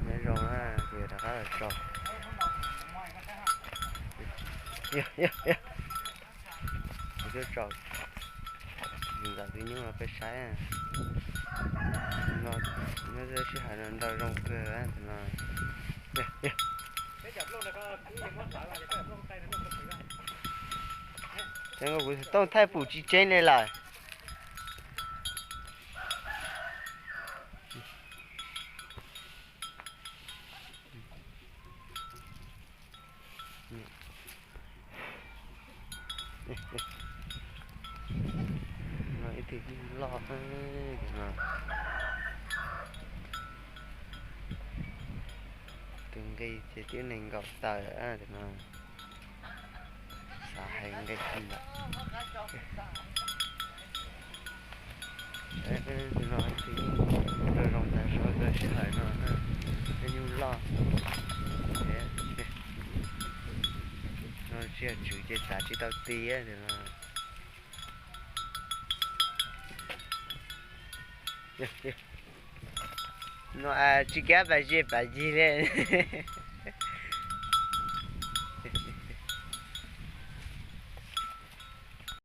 Nyob zoo na, kuv yuav rov qab los tso. Kuv tuaj tso ntawm tus nyuj no peb saib. No, nyob sij hawm no nrau zoo kawg no. Ces kuv tooj thaij pum tsis tseeb li lawm. No ib tug nyuj loj no. Tus nqi ces twb nees nkaum tawm no. Xav hais nqi ntawd. Tus no tus nyuj zoo zoo tas zog sij hawm no, nyuj loj. No tsis yog tswm ces xav tsis tau ti tus no. No tsis kav pas zis pas yig li.